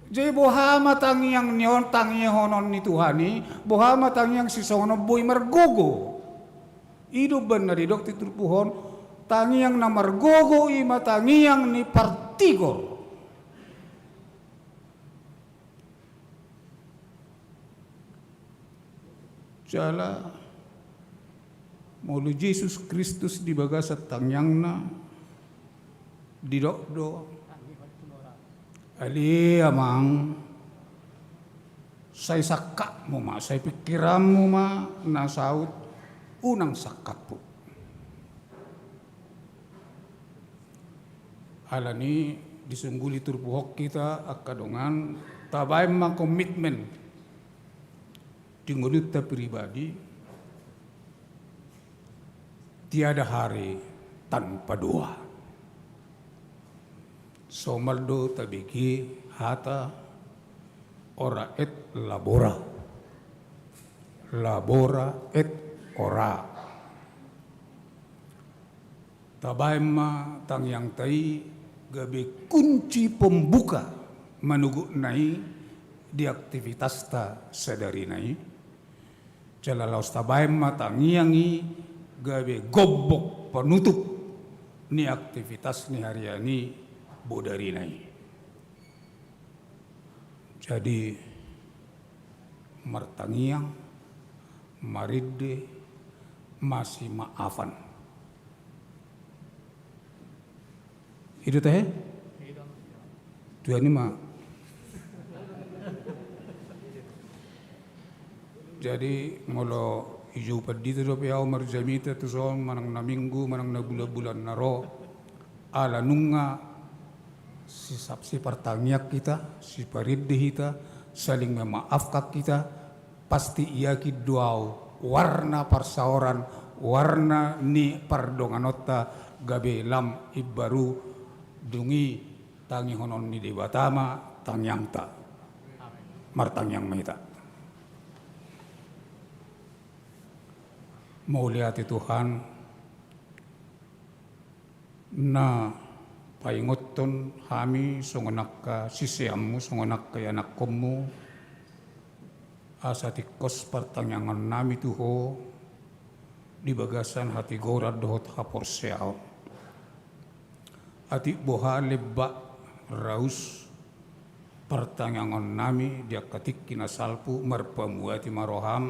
Jadi boha ma tangiang ni on, tangihon on ni Tuhan i, boha ma tangiang sisongon on boi margogo. I do umbahen na didok di turpuk on, tangiang na margogo i ma tangiang ni partigor. Jala molo Jesus Kristus di bagasan tangiangna didok do, ale Amang, sai sangkapmu ma, sai pingkiranmu ma na saut, unang sangkaphu. Alani disungguli turpuk on hita angka dongan, tabaen ma komitmen di ngolunta pribadi, tiada hari tanpa doa. Somal do tabege hata ora et labora, labora et ora. Tabaen ma tangiangta i gabe kunci pembuka manogotna i di aktivitasta sadarina i. Jala laos tabaen ma tangiang i gabe gombok panutup ni aktivitas ni harian i bodarina i. Jadi martangiang, marende, masimaafan. I do tahe? Tuani ma. Jadi molo ijou pandita dope au marjamita tuson manang na minggu manang na bulan-bulan na ro, ala nunga sisap sipartangiang hita, siparende hita, saling memaafkan hita, pasti yakin do au warna parsaoran, warna ni pardonganonta gabe lam imbaru. Dung i tangihonon ni Debata ma tangiangta. Martangiang ma hita. Mauliate Tuhan, na paingothon hami songon angka siseanmu, songon angka ianakkonmu, asa tingkos partangiangannami tu Ho di bagasan hatigoran dohot haporseaon. Atik boha lembak raus partangiangannami di angka tingki na salpu, marpamuati ma roham.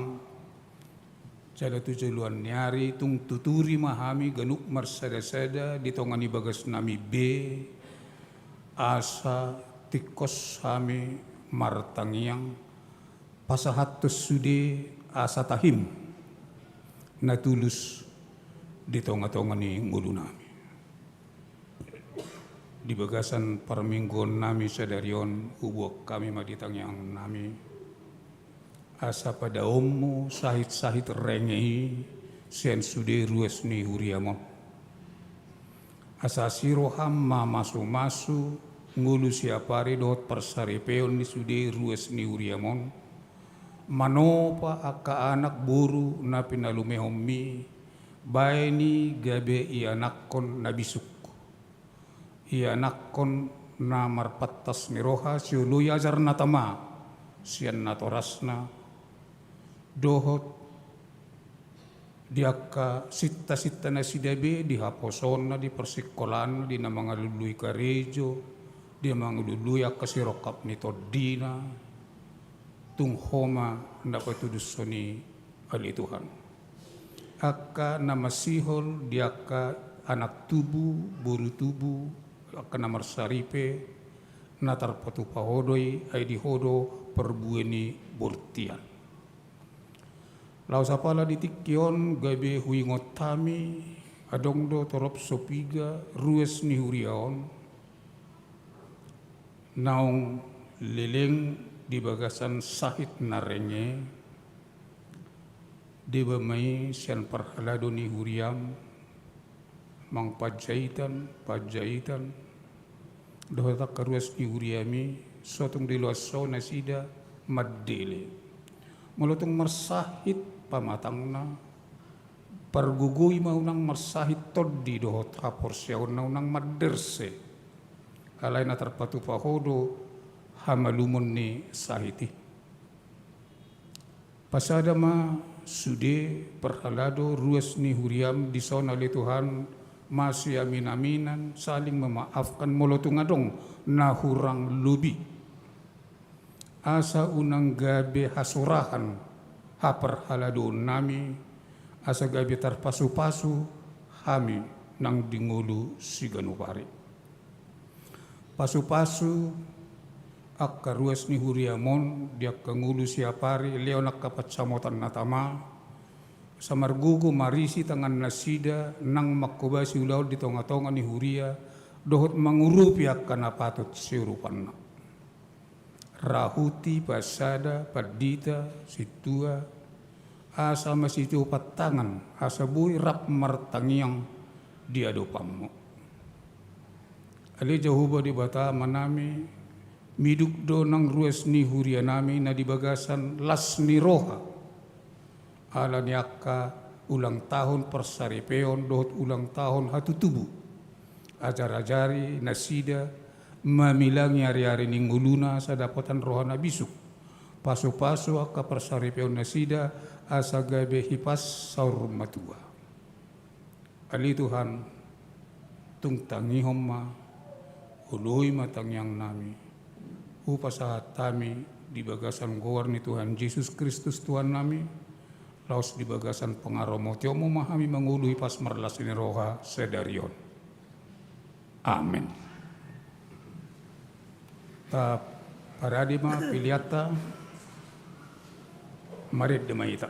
Jala tu joloan ni ari tung tuturi ma hami ganup marsadasada di tonga ni bagasnami be, asa tingkos hami martangiang, pasahathon sude asa tahim na tulus di tonga-tonga ni ngolunami. Di bagasan parmingguonnami sadari on, huboan hami ma di tangiangannami, asa padaonmu sahit-sahit renge i sian sude ruas ni huriam on. Asa asi roham mamasu-masu ngolu siapari dohot parsaripeon ni sude ruas ni huriam on, manopa angka anak boru na pinalumehonmi, baen i gabe ianakkon na bisuk, ianakkon na marpantas ni roha sioloi ajar na tama sian natorasna, dohot di angka sinta-sinta nasida be, di haposoonna, di parsingkolaanna, di na mangalului karejo, di na mangalului angka sirongkap ni tondina. Tung Ho ma na patudushon i, ale Tuhan. Angka na masihol di angka anak tubu, boru tubu, angka na marsaripe, na tarpatupa Ho do i, ai di Ho do parbue ni bortian. Laos apala di tingki on gabe huingot hami, adong do torop so piga ruas ni huria on naung leleng di bagasan sahit na renge. Deba ma i sian parhalado ni huriam, Amang Panjaitan, Panjaitan, dohot angka ruas ni huriami, so tung diloas Ho nasida mandele. Molo tung marsahit pamatangna, pargogoi ma unang marsahit tondi dohot haporseaonna, unang manderse. Alai na tarpatupa Ho do hamalumon ni sahit i. Pasada ma sude parhalado ruas ni huriam dison, ale Tuhan, masiamin-aminan, saling memaafkan molo tung adong na hurang lobi. Asa unang gabe hasurahan haparhaladoonnami, asa gabe tarpasu-pasu hami nang di ngolu siganup ari. Pasu-pasu angka ruas ni huriam on di angka ngolu siapari, lehon angka pansamotan na tama, asa margogo marisi tangannasida nang manghobasi ulaon di tonga-tonga ni huria, dohot mangurupi angka na patut siurupanna. Rahuti pasada pandita, sintua, asa masitiopan tangan, asa boi rap martangiang di adopanmu. Ale Jahowa Debata Amanami, miduk do nang ruas ni hurianami na di bagasan las ni roha, ala ni angka ulang tahun parsaripeon dohot ulang tahun hatutubu. Ajar-ajari nasida mamilangi ari-ari ni ngoluna asa dapotan roha na bisuk. Pasu-pasu angka parsaripeon nasida asa gabe hipas saur matua. Ale Tuhan, tung tangihon ma, oloi ma tangiangnami. Hupasahat hami di bagasan goar ni Tuhan Jesus Kristus Tuhannami, laos di bagasan pangaramoti-On ma hami mangolu hipas marlas ni roha sadari on. Amen. Taparade ma peleanta, marende ma hita.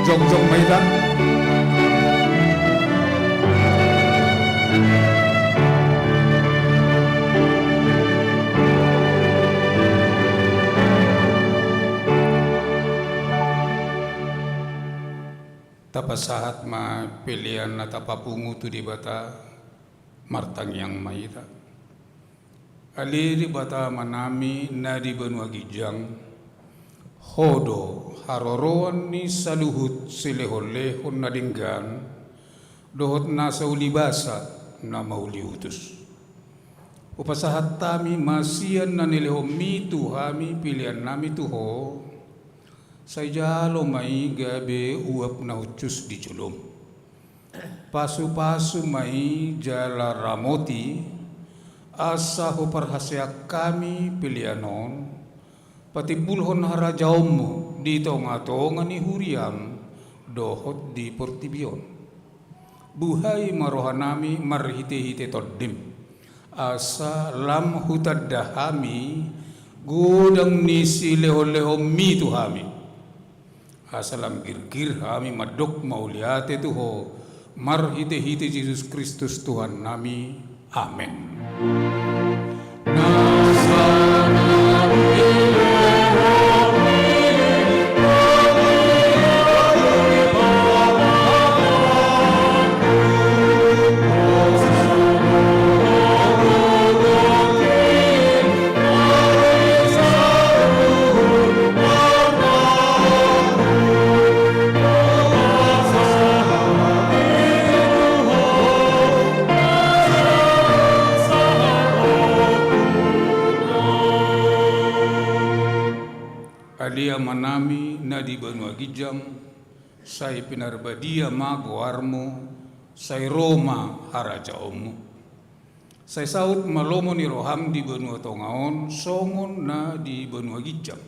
Jongjong ma hita. Tapasahat ma pelean na tapapungu tu Debata, martangiang ma hita. Ale Debata Amanami na di banua ginjang, Ho do haroroan ni saluhut silehonlehon na denggan dohot nasa ulibasa na mauliutus. Hupasahat hami ma sian na nilehonmi tu hami peleannami tu Ho, sai jalo ma i gabe uap na hushus di jolom. Pasupasu ma i jala ramoti, asa huparhaseang hami pelean on patimbulhon harajaonmu di tongatonga ni huriam dohot di portibi on. Buhai ma rohanami marhitehite Tondim, asa lam hutanda hami godang ni silehonlehonmi tu hami. Asa lam girgir hami mandok mauliate tu Ho, marhitehite Jesus Kristus Tuhannami. Amen. Ale Amanami na di banua ginjang, sai pinarbadia ma goarmu, sai ro ma harajaonmu. Sai saut ma lomo ni roham di banua tonga on songon na di banua ginjang.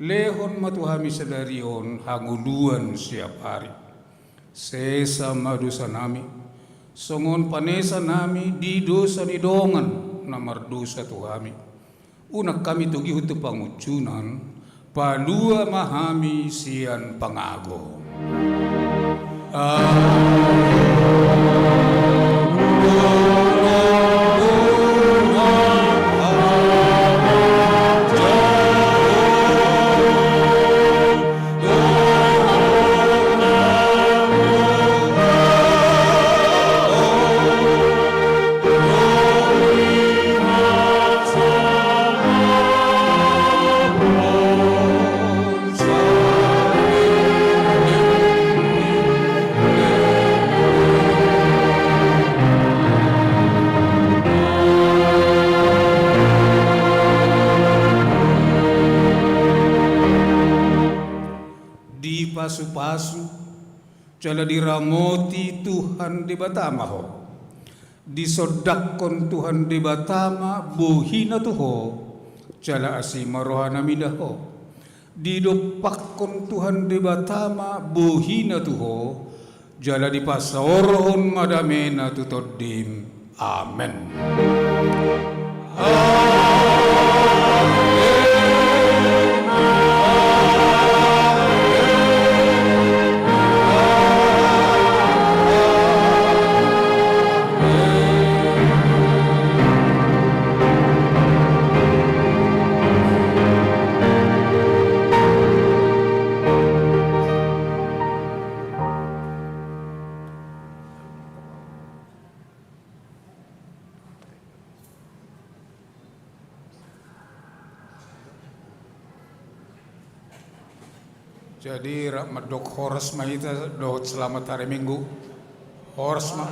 Lehon ma tu hami sadari on hangoluan siapari. Sesa ma dosanami, songon panesanami di dosa ni dongan na mardosa tu hami. Unang hami togihon tu pangunjunan, palua ma hami sian pangago. Dipasupasu jala diramoti Tuhan Debata ma ho. Disondangkon Tuhan Debata ma bohina tu ho, jala asi ma rohana mida ho. Didompakkon Tuhan Debata ma bohina tu ho, jala dipasaorhon ma damena tu tondim. Amen. Jadi, rap mandok horas ma hita dohot selamat hari Minggu. Horas ma.